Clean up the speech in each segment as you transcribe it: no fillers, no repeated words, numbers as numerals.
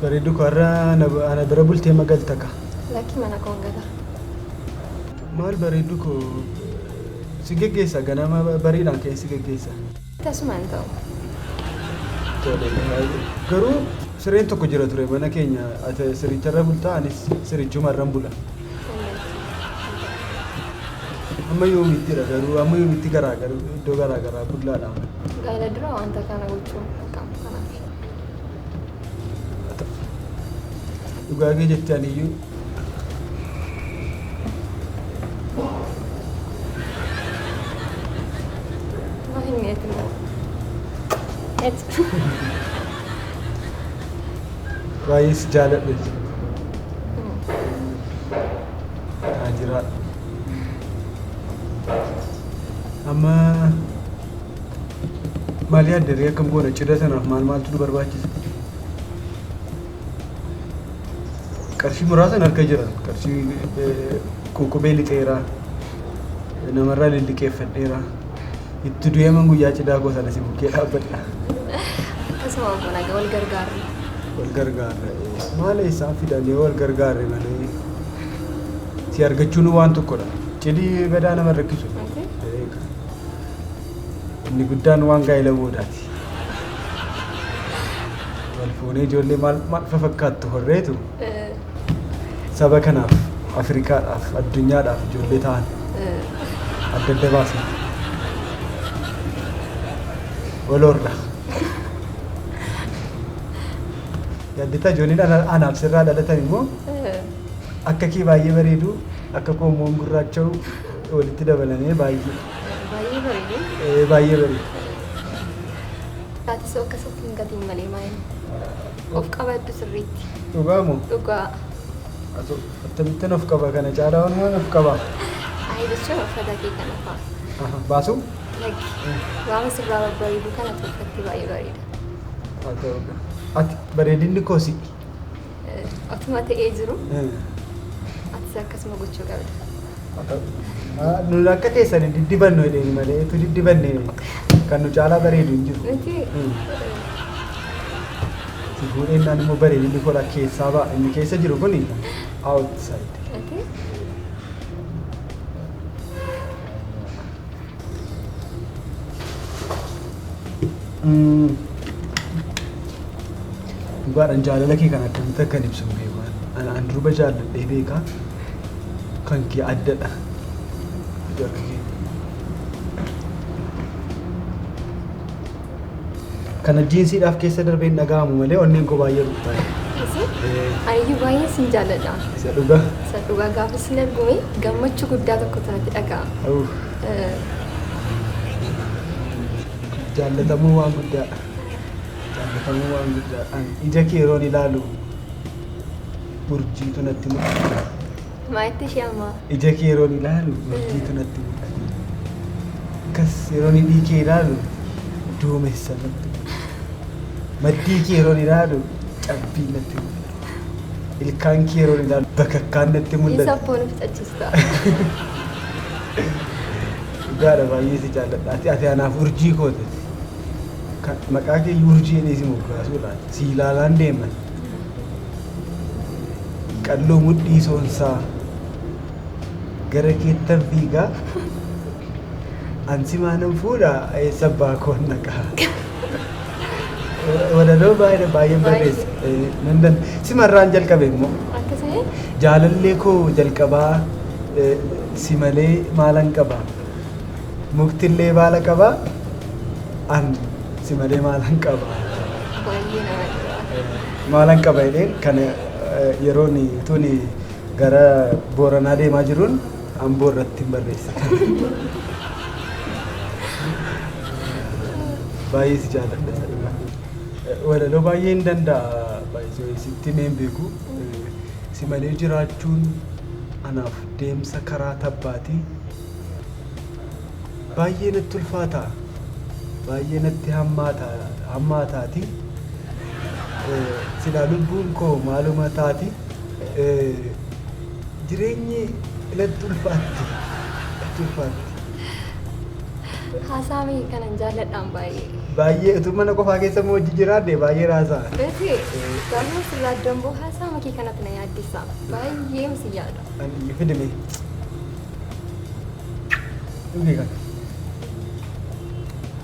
Bareedu koo har'a ana bira bultee magalta ka. Lakkii mana koon gala. Maal bareedu koo si geggeessa ganama bariidhaan ka'ee si geggeessa. Tasuma hin ta'u. Tole, garuu sireen tokko jira ture mana keenya ati siricharra bultaa anis sirichuma irran bula. Amma yoomittidha garuu amma yoomitti garaa garuu iddoo garaa garaa bullaadha. Gaa'ela dura wanta kana gochuun dirqama kanaaf. Dhugaa kee jette aniyyuu. Maa hin mi'eetti immoo. Et. Baay'ee si jaaladha. Haa jiraadhu. Amma maal yaadde ree akkam goona cidha sanaaf maal maaltu nu barbaachisa? Qarshii muraasan harka jira. Qarshii ququbee lixeera. Namarraa lilliqeeffadheera. Itti du'eeman guyyaa cidhaa koo sana si bukkee dhaabbadha. Akkasuma goona wal gargaarra. Wal gargaarra. Maal eessaan fidanii wal gargaarre malee. Si argachuun waan tokkodha. Cidhi badaa nama rakkisu. Inni guddaan waan gaa'ela boodaati. Wal fuunee ijoollee maal maal fafakkaattu horreetu saba kanaaf, Afrikaadhaaf, addunyaadhaaf ijoollee ta'an adda adda baasna. Wal horra. Yaaddetaa ijoolleen anaaf sirraa dhalatan immoo akka kee baay'ee bareedu, akka koo immoo gurraacha'u walitti dabalamee baay'ee. Baay'ee bareedu. Baay'ee bareedu. Taatisoo akkasitti hin gatiin malee maayini. Of qabadhu sirriitti. Dhugaa moo? Dhugaa. Akkamittiin of qaba kana caalaa waan of qaba? Ayi jechuun uffata kee kana fa'a. Baasuu? Lakki. Waan sirraa babbareedu kana uffatte baay'ee bareeda. Haa ta'u. Ati bareedinni koo si'i. Otuma ta'ee jiru atis akkasuma gochuu qabda. Nun akka keessan diddibannu jedheen malee utuu diddibanne kan nu caalaa bareedu hin jiru. Miti. Si fuudheen immoo bareedinni koodha keessaa ba'a. Inni keessa jiru kuni outside. Miti. Dhugaadhaan jaalala kee kan akkamitti akkan ibsu hin beeku. An durba jaalladhee beekaa kan kee addadha. Harka kee. Kana jiinsiidhaaf keessa darbee hin dhaga'amu malee onneen koo baay'ee rukutaa jira. Aniyyuu baay'ee sin jaalladha. Isa dhugaa. Isa dhugaa gaafa sin argume gammachuu guddaa tokkotu natti dhaga'ama. Jaallatamuu waan guddaadha. Jaallatamuu waan guddaadha. Ija kee yeroon ilaalu urjiitu natti mul'ata. Maalitti ishee ammaa? Ija kee yeroon ilaalu urjiitu natti mul'ata. Akkas yeroon hidhii kee ilaalu duumessa natti mul'ata. Maddii kee yeroon ilaalu cabbii natti mul'ata. Ilkaan kee yeroon ilaalu bakakkaan natti mul'ata. Isa foon fixachiista. Dhugaadha baay'ee si jaalladha. Ati anaaf urjii kooti. Maqaa kee urjii jedhee si moggaasuudha. Si ilaalaan deeman. Qalloo mudhii soonsaa gara keettan fiigaa ansi maanan fuudha eessa abbaa koon naqaa. Walaloo baay'ee baay'een barreessa. Nan dan simarraan jalqabe immoo. Akkasuma. Jaalallee koo jalqabaa si malee maalan qaba? Muktillee baala qaba an si malee maalan qaba? Baay'ee nama dhiba. Maalan qaba jedheen kana yeroon tuni gara Booranaa deemaa jiruun Amboo irratti hin barreessa. Baay'ee si jaalladha isa dhugaa. Walaloo baay'ee hin danda'a baay'ee sitti himee hin beeku. Si malee jiraachuun anaaf deemsa karaa tabbaati. Baay'ee natti ulfaata. Baay'ee natti hammaataati. Silaa lubbuun koo maaluma taati. Jireenyi natti ulfaatti. Natti ulfaatti. Haasaa mee kanan jaalladhaan baay'ee. Baay'ee utuu mana qofaa keessa immoo hojii jiraadhe baay'ee raasaa. Beeti gaafa sirraa damboo haasaa makii kanatti na yaaddessa. Baay'ee si yaada. Ani iyyuu fidime. Dhuge kana.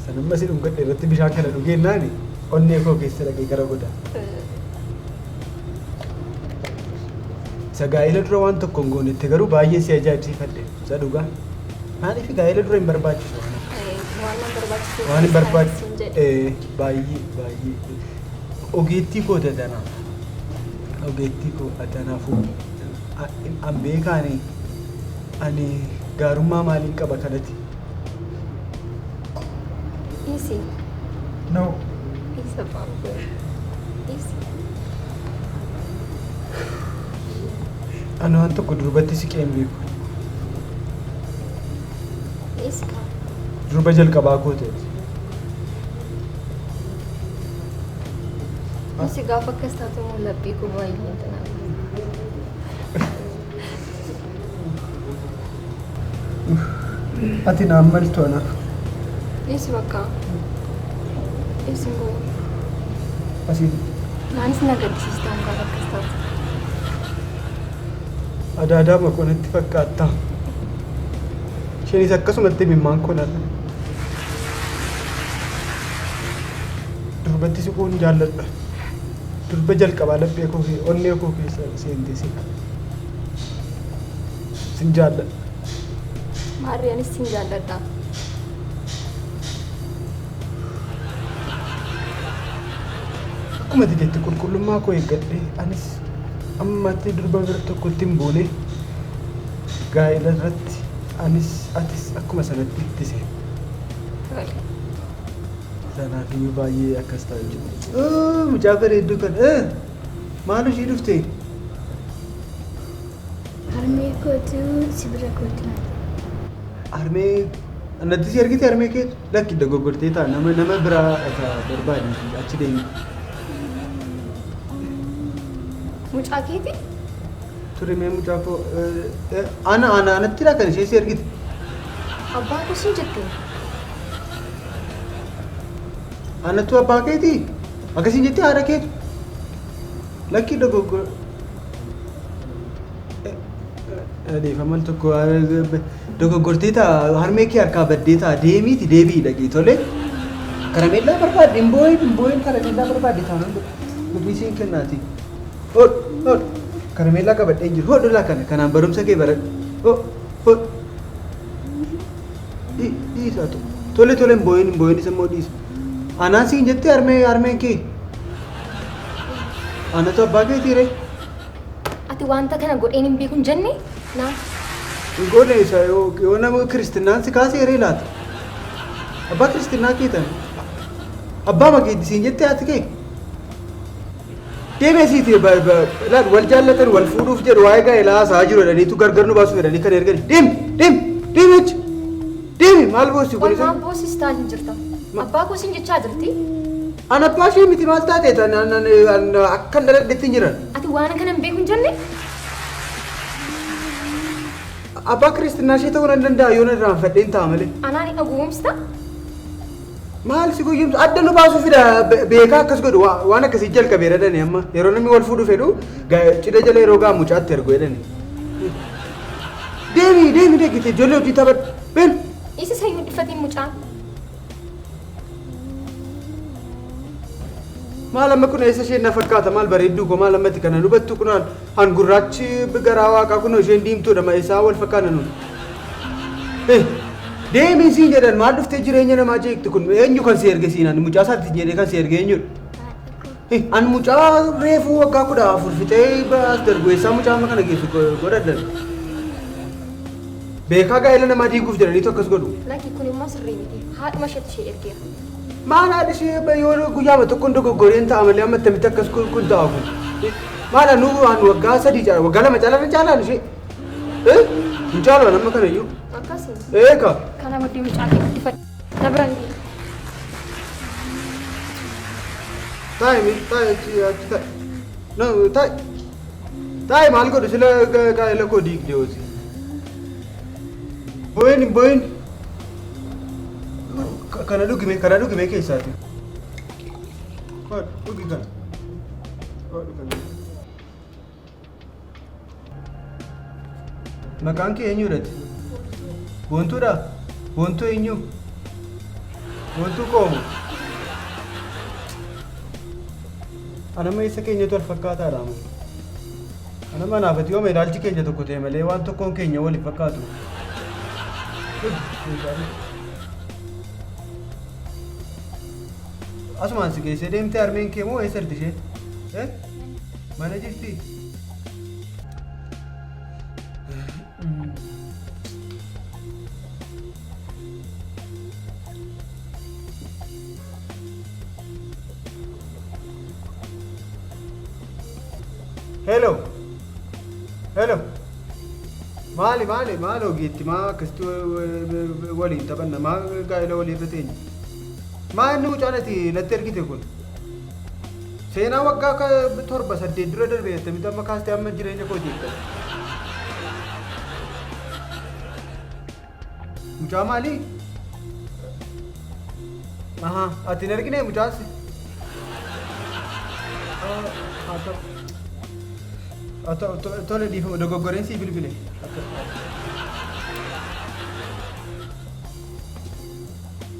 Sanumma si dhungadhe irratti bishaan kana dhugeennaani onnee koo keessa dhaqee gara goda. Isa gaa'ela dura waan tokko hin goonetti garuu baay'ee si ajaa'ibsiifadhe. Isa dhugaa. Maaliif gaa'ela dura hin barbaachisu waan akka? Waan nan barbaachisu. Waan hin barbaachisu. Baay'ee baay'ee. Ogeettii koo dadanaaf. Ogeettii koo adanaafuu. An beekaani ani gaarummaa maaliin qaba kanatti? Dhiisi. No. Dhiisi abbaan koo. Dhiisi. Ani waan tokko durbatti siqee hin beeku. Dhiisi kaa. Durba jalqabaa koo ta'e. Dhiisi gaafa akkas taatu immoo laphee koo baay'ee tanaaf. Ati naan maltu anaaf. Dhiisi bakka. Dhiisi hin boo'in. Asiin Naanis na gaddisiistaan gaafa akkas taatu. Adaadaa makoo natti fakkaata. Isheenis akkasumatti imimmaan koo narra. Durbatti siquun jaalladha. Durba jalqabaa laphee koo onnee koo keessa seentee siqa. Sin jaalladha. Maarree anis sin jaalladha. Akkuma ati jette qulqullummaa koo eeggadhee anis ammatti durba bira tokkotti hin buune gaa'ela irratti anis atis akkuma sanatti itti seena. Tole. Sanaaf iyyuu baay'ee akkas ta'a jechuudha. Mucaa bareedduu kana maal ishii dhufte? Harmee kootu si bira kootu naan. Harmee anatti si argite harmee keetu lakki dogoggortee ta'a nama nama biraa ta'a barbaadi achi deemi. Mucaa keeti? Ture mee mucaa koo ana ana anattidha kan ishee si argite. Abbaa koo siin jette? Anattu abbaa keetii? Akkasiin jettee haadha keetu? Lakki dogoggora. Dhiifama al tokko dogoggortee ta'a harmee kee harkaa baddee ta'a deemiiti deebi'i dhaqii tole. Karameellaa barbaadde hin boo'in hin boo'in karameellaa barbaadde taanaan dubbii siin kennaati. Hodh hodh karameellaa qabadhee hin jiru hodhu laa kana kanaan barumsa kee baradhu. Hodh hodh. Dhiisa tole tole hin boo'in hin boo'in isa immoo dhiisa. Anaan siin jettee harmee harmeen kee. Anatu abbaa keetii ree. Ati wanta kana godheen hin beeku hin jenne? Naa. Hin goone isa yoo nama kiristinnaan si kaasee ree laata. Abbaa kiristinnaa kee tan. Abbaa makeetti siin jettee haati kee. Deemee siiti laal wal jaallatan wal fuudhuuf jedhu waa'ee gaa'elaa haasa'aa jiru jedhaniitu gargar nu baasuu jedhanii kan ergani. Deemi deemi deemi achi. Deemi maal boossi kun Wal isa. maal boosistaa hin jirta? Abbaa koo siin jechaa jirti? An abbaa ishee miti maal taate tan an an an akkan dhaladhetti hin jiran. Ati waan kana hin beeku hin jenne? Abbaa kiristinnaa ishee ta'uu nan danda'a yoo nan irraanfadheen ta'a malee. Anaan hin gowwoomsita? Maal si goyyomsu adda nu baasuu fida beekaa akkas godhu waan akkasii jalqabeera jedhani amma yeroo namni wal fuudhu fedhu cidha jala yeroo ga'a mucaatti ergu jedhani. Deemi deemi deegite ijoollee hojii taphadhu. Ben. Isa sayyuu dhiffatiin mucaan. Maal amma kun eessa isheen na fakkaata maal bareedduu koo maal ammatti kana hubattu kun an gurraachi garaa waaqaa kun isheen diimtuudha ma isaa wal fakkaana nun. Deemi siin jedhan maal dhuftee jireenya namaa jeeqxu kun eenyu kan si erge siin ani mucaa isaatti jedhee kan si erge eenyudha. An mucaa reefuu waggaa 14 fixee as darbu eessaa mucaa amma kana geessu godhadhan. Beekaa gaa'ela namaa diiguuf jedhaniitu akkas godhu. Lakki kun immoo sirrii miti. Haadhuma isheetu ishee ergeera. Maal haadhi ishee yoo guyyaama tokkoon dogoggoreen ta'a malee amma attamitti akkas kun ta'a kun. Maal anu an waggaa 3 caala waggaa 2 caalaa caalaan ishee. Hin caalu an amma kanayyuu. Akkasii. Eeka. Kana booddee mucaa kee guddifadhu. Na bira hin deemu. Taa'i mee taa'i achi achi taa'i. No taa'i. Taa'i maal godhu sila gaa'ela koo diigde hooti. Boo'in hin boo'in. Kana dhugime kana dhugime keessaati. Fadhu dhugi kana. Fadhu kana. Maqaan kee eenyudha? Boontuudha? Boontuu eenyu? Boontuu koomu. Anama eessa keenyatu wal fakkaataadha amma. Anama anaaf ati yooma ilaalchi keenya tokko ta'e malee waan tokkoon keenya wal hin fakkaatu. Asumaan si geessee deemtee harmeen kee moo eessa jirti isheen? Eh? Mana jirti? Hello. Hello. Maali maali maali ogeetti maa akkasitti waliin taphanna maa gaa'ela walii irra teenya. Maa inni mucaan ati natti ergite kun? Seenaa waggaa 7 8 dura darbe attamitti amma kaastee amma jireenya koo jeetta. Mucaa maalii? Ahaa, ati hin argine mucaan si. Haa ta'u. Haa ta'u, tole dhiifama dogoggoreen sii bilbile.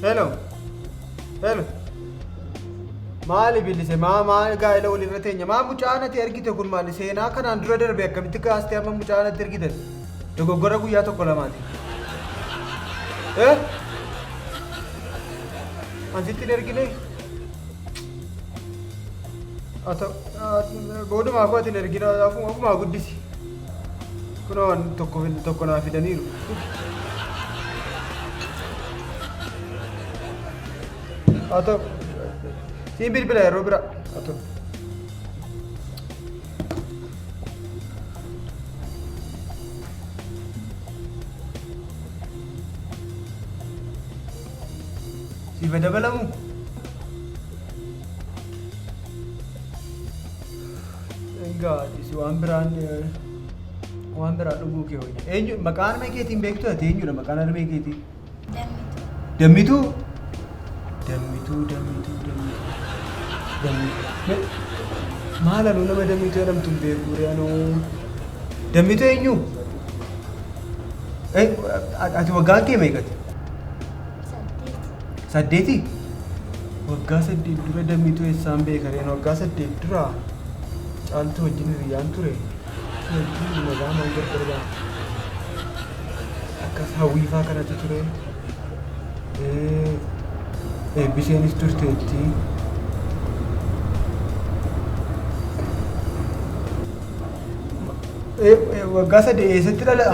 Hello. Hello. Maali bilise maa maa gaa'ela walirra teenya maa mucaan ati argite kun maali seenaa kanaan dura darbe akkamitti kaastee amma mucaan ati argite dogoggora guyyaa tokko lamaati. Eh? An sitti hin ergine? Haa ta'u boodumaa koo ati hin ergina ofumaa guddisi. Kunoo tokko tokko naa fidaniiru. Haa ta'u. Siin bilbila yeroo bira. Haa ta'u. Siif haa dabalamu? Egaa si waan biraan waan biraa dhuguu kee wayya. Eenyu maqaan harmee keetiin beektu ati eenyudha maqaan harmee keetii? Dammituu. Dammituu? Dammituu, dammituu, dammituu. Dammituu. Maal anuu nama dammituu jedhamtu hin beeku ree anuu. Dammituu eenyu? Ati waggaan kee meeqati? 8. Saddeeti? Waggaa 8 dura dammituu eessaan beeka reen waggaa 8 dura caaltuu wajjin hiriyyaan ture. Si wajjin nagaa maan gargar ba'a. Akkas hawwiifaa kanatu ture. Eebbiseenis turteetti. Waggaa 3 eessatti dhala?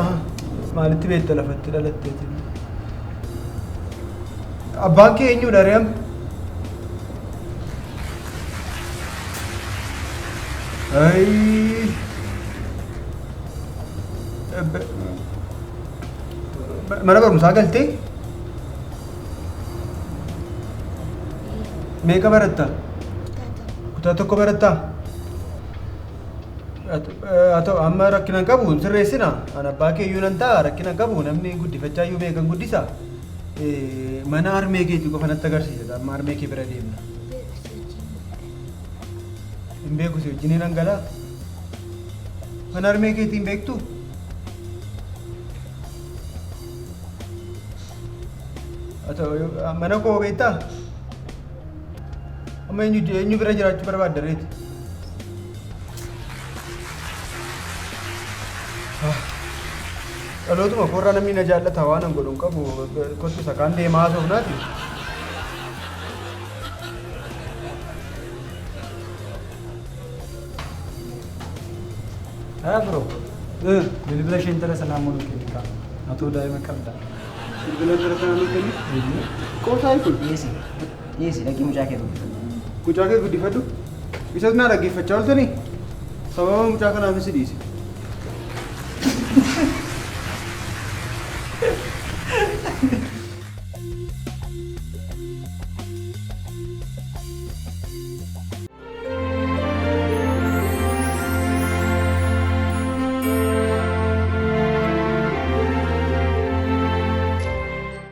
Maalitti beekta lafatti dhalatteeti? Abbaan kee eenyudha ree amma? Ayii. Mana barumsaa galtee? Meeqa baratta? Kutaa tokko barattaa? Haa ta'u amma rakkina hin qabu hin sirreessina. An abbaa kee iyyuu nan ta'a rakkina hin qabu namni guddifachaa iyyuu beekan guddisa. Mana harmee keetii qofa natti agarsiisa amma harmee kee bira deemna. Hin beeku si wajjin nan galaa. Mana harmee keetii hin beektu? Haa ta'u mana koo beektaa? Amma eenyu eenyu bira jiraachuu barbaadda reeti? Dhalootuma koorraa namni na jaallata waan an godhu hin qabu kottu isa kaan deemaa haasofnaati. Haa bro. Bilbila ishee intala sanaa immoo nu kenni kaa. Atoo daa'ima qabda. Bilbila intala sanaa nu kenni. Qoosaa kun. Dhiisi. Dhiisi dhaqii mucaa kee guddifadhu. Mucaa kee guddifadhu. Isas naa dhaggeeffachaa ooltanii? Sababa mucaa kanaafis si dhiise.